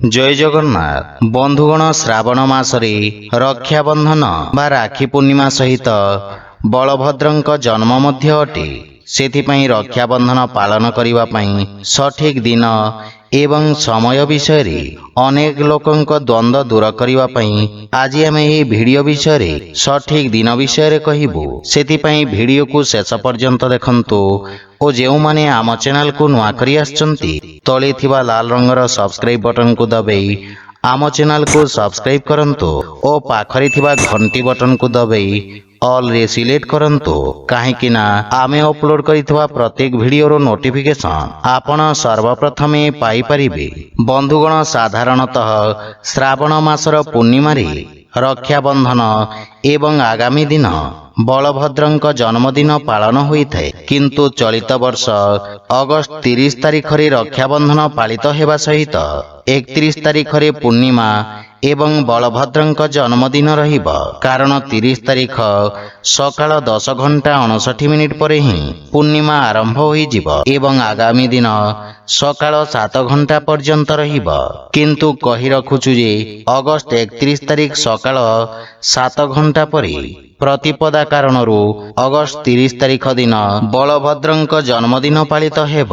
ଜୟ ଜଗନ୍ନାଥ ବନ୍ଧୁଗଣ। ଶ୍ରାବଣ ମାସରେ ରକ୍ଷାବନ୍ଧନ ବା ରାକ୍ଷୀ ପୂର୍ଣ୍ଣିମା ସହିତ ବଳଭଦ୍ରଙ୍କ ଜନ୍ମ ମଧ୍ୟ ଅଟେ। ସେଥିପାଇଁ ରକ୍ଷାବନ୍ଧନ ପାଳନ କରିବା ପାଇଁ ସଠିକ ଦିନ ଏବଂ ସମୟ ବିଷୟରେ ଅନେକ ଲୋକଙ୍କ ଦ୍ୱନ୍ଦ୍ୱ ଦୂର କରିବା ପାଇଁ ଆଜି ଆମେ ଏହି ଭିଡ଼ିଓ ବିଷୟରେ ସଠିକ ଦିନ ବିଷୟରେ କହିବୁ। ସେଥିପାଇଁ ଭିଡ଼ିଓକୁ ଶେଷ ପର୍ଯ୍ୟନ୍ତ ଦେଖନ୍ତୁ ଓ ଯେଉଁମାନେ ଆମ ଚ୍ୟାନେଲକୁ ନୂଆ କରି ଆସିଛନ୍ତି, ତଳେ ଥିବା ଲାଲ ରଙ୍ଗର ସବସ୍କ୍ରାଇବ ବଟନକୁ ଦବାଇ ଆମ ଚ୍ୟାନେଲକୁ ସବସ୍କ୍ରାଇବ କରନ୍ତୁ ଓ ପାଖରେ ଥିବା ଘଣ୍ଟି ବଟନକୁ ଦବାଇ ଅଲରେ ସିଲେକ୍ଟ କରନ୍ତୁ, କାହିଁକି ନା ଆମେ ଅପଲୋଡ କରିଥିବା ପ୍ରତ୍ୟେକ ଭିଡ଼ିଓର ନୋଟିଫିକେସନ ଆପଣ ସର୍ବପ୍ରଥମେ ପାଇପାରିବେ। ବନ୍ଧୁଗଣ, ସାଧାରଣତଃ ଶ୍ରାବଣ ମାସର ପୂର୍ଣ୍ଣିମାରେ ରକ୍ଷାବନ୍ଧନ ଏବଂ ଆଗାମୀ ଦିନ ବଳଭଦ୍ରଙ୍କ ଜନ୍ମଦିନ ପାଳନ ହୋଇଥାଏ। କିନ୍ତୁ ଚଳିତ ବର୍ଷ ଅଗଷ୍ଟ 30 ତାରିଖରେ ରକ୍ଷାବନ୍ଧନ ପାଳିତ ହେବା ସହିତ 31 ତାରିଖରେ ପୂର୍ଣ୍ଣିମା ଏବଂ ବଳଭଦ୍ରଙ୍କ ଜନ୍ମଦିନ ରହିବ। କାରଣ 30 ତାରିଖ ସକାଳ 10 ଘଣ୍ଟା 59 ମିନିଟ୍ ପରେ ହିଁ ପୂର୍ଣ୍ଣିମା ଆରମ୍ଭ ହୋଇଯିବ ଏବଂ ଆଗାମୀ ଦିନ ସକାଳ 7 ଘଣ୍ଟା ପର୍ଯ୍ୟନ୍ତ ରହିବ। କିନ୍ତୁ କହି ରଖୁଛୁ ଯେ ଅଗଷ୍ଟ 31 ତାରିଖ ସକାଳ 7 ଘଣ୍ଟା ପରେ ପ୍ରତିପଦା କାରଣରୁ ଅଗଷ୍ଟ 30 ତାରିଖ ଦିନ ବଳଭଦ୍ରଙ୍କ ଜନ୍ମଦିନ ପାଳିତ ହେବ।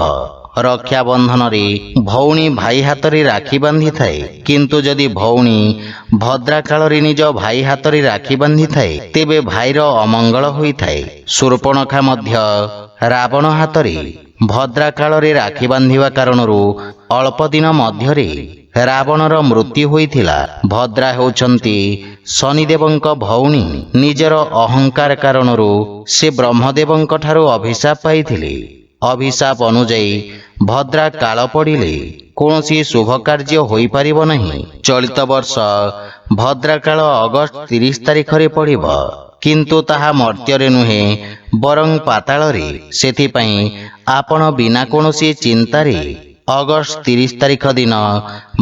ରକ୍ଷାବନ୍ଧନରେ ଭଉଣୀ ଭାଇ ହାତରେ ରାକ୍ଷୀ ବାନ୍ଧିଥାଏ। କିନ୍ତୁ ଯଦି ଭଉଣୀ ଭଦ୍ରା କାଳରେ ନିଜ ଭାଇ ହାତରେ ରାକ୍ଷୀ ବାନ୍ଧିଥାଏ, ତେବେ ଭାଇର ଅମଙ୍ଗଳ ହୋଇଥାଏ। ସୂର୍ପଣଖା ମଧ୍ୟ ରାବଣ ହାତରେ ଭଦ୍ରା କାଳରେ ରାକ୍ଷୀ ବାନ୍ଧିବା କାରଣରୁ ଅଳ୍ପ ଦିନ ମଧ୍ୟରେ ରାବଣର ମୃତ୍ୟୁ ହୋଇଥିଲା। ଭଦ୍ରା ହେଉଛନ୍ତି ଶନିଦେବଙ୍କ ଭଉଣୀ। ନିଜର ଅହଙ୍କାର କାରଣରୁ ସେ ବ୍ରହ୍ମଦେବଙ୍କ ଠାରୁ ଅଭିଶାପ ପାଇଥିଲେ। ଅଭିଶାପ ଅନୁଯାୟୀ ଭଦ୍ରା କାଳ ପଡ଼ିଲେ କୌଣସି ଶୁଭ କାର୍ଯ୍ୟ ହୋଇପାରିବ ନାହିଁ। ଚଳିତ ବର୍ଷ ଭଦ୍ରାକାଳ ଅଗଷ୍ଟ 30 ତାରିଖରେ ପଡ଼ିବ, କିନ୍ତୁ ତାହା ମର୍ତ୍ତ୍ୟରେ ନୁହେଁ, ବରଂ ପାତାଳରେ। ସେଥିପାଇଁ ଆପଣ ବିନା କୌଣସି ଚିନ୍ତାରେ ଅଗଷ୍ଟ 30 ତାରିଖ ଦିନ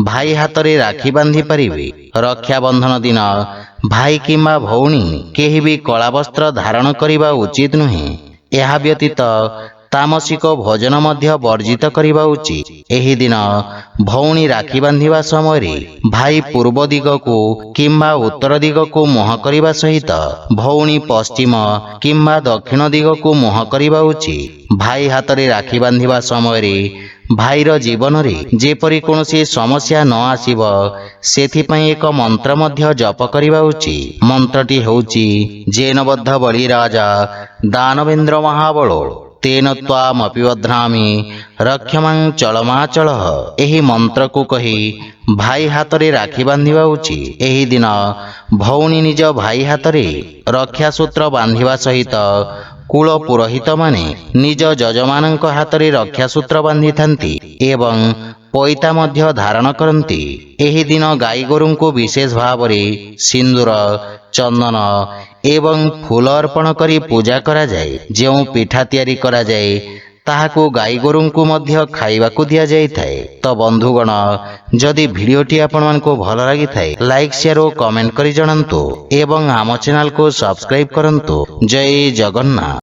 ଭାଇ ହାତରେ ରାକ୍ଷୀ ବାନ୍ଧି ପାରିବେ। ରକ୍ଷାବନ୍ଧନ ଦିନ ଭାଇ କିମ୍ବା ଭଉଣୀ କେହି ବି କଳା ବସ୍ତ୍ର ଧାରଣ କରିବା ଉଚିତ ନୁହେଁ। ଏହା ବ୍ୟତୀତ ତାମସିକ ଭୋଜନ ମଧ୍ୟ ବର୍ଜିତ କରିବା ଉଚିତ। ଏହି ଦିନ ଭଉଣୀ ରାକ୍ଷୀ ବାନ୍ଧିବା ସମୟରେ ଭାଇ ପୂର୍ବ ଦିଗକୁ କିମ୍ବା ଉତ୍ତର ଦିଗକୁ ମୁହଁ କରିବା ସହିତ ଭଉଣୀ ପଶ୍ଚିମ କିମ୍ବା ଦକ୍ଷିଣ ଦିଗକୁ ମୁହଁ କରିବା ଉଚିତ। ଭାଇ ହାତରେ ରାକ୍ଷୀ ବାନ୍ଧିବା ସମୟରେ ଭାଇର ଜୀବନରେ ଯେପରି କୌଣସି ସମସ୍ୟା ନ ଆସିବ, ସେଥିପାଇଁ ଏକ ମନ୍ତ୍ର ମଧ୍ୟ ଜପ କରିବା ଉଚିତ। ମନ୍ତ୍ରଟି ହେଉଛି, "ଯେନ ବଦ୍ଧ ବଳି ରାଜା ଦାନବେନ୍ଦ୍ର ମହାବଳ, ତେନ ତ୍ୱାମପି ବଧ୍ନାମି ରକ୍ଷମାଂ ଚଳମାଚଳ।" ଏହି ମନ୍ତ୍ରକୁ କହି ଭାଇ ହାତରେ ରାକ୍ଷୀ ବାନ୍ଧିବା ଉଚିତ। ଏହି ଦିନ ଭଉଣୀ ନିଜ ଭାଇ ହାତରେ ରକ୍ଷାସୂତ୍ର ବାନ୍ଧିବା ସହିତ କୁଳ ପୁରୋହିତମାନେ ନିଜ ଯଜମାନଙ୍କ ହାତରେ ରକ୍ଷାସୂତ୍ର ବାନ୍ଧିଥାନ୍ତି ଏବଂ ପଇତା ମଧ୍ୟ ଧାରଣ କରନ୍ତି। ଏହି ଦିନ ଗାଈ ଗୋରୁଙ୍କୁ ବିଶେଷ ଭାବରେ ସିନ୍ଦୁର, ଚନ୍ଦନ ଏବଂ ଫୁଲ ଅର୍ପଣ କରି ପୂଜା କରାଯାଏ। ଯେଉଁ ପିଠା ତିଆରି କରାଯାଏ, ତାହାକୁ ଗାଈ ଗୋରୁଙ୍କୁ ମଧ୍ୟ ଖାଇବାକୁ ଦିଆଯାଇଥାଏ। ତ ବନ୍ଧୁଗଣ, ଯଦି ଭିଡ଼ିଓଟି ଆପଣମାନଙ୍କୁ ଭଲ ଲାଗିଥାଏ, ଲାଇକ୍, ସେୟାର ଓ କମେଣ୍ଟ କରି ଜଣାନ୍ତୁ ଏବଂ ଆମ ଚ୍ୟାନେଲକୁ ସବସ୍କ୍ରାଇବ କରନ୍ତୁ। ଜୟ ଜଗନ୍ନାଥ।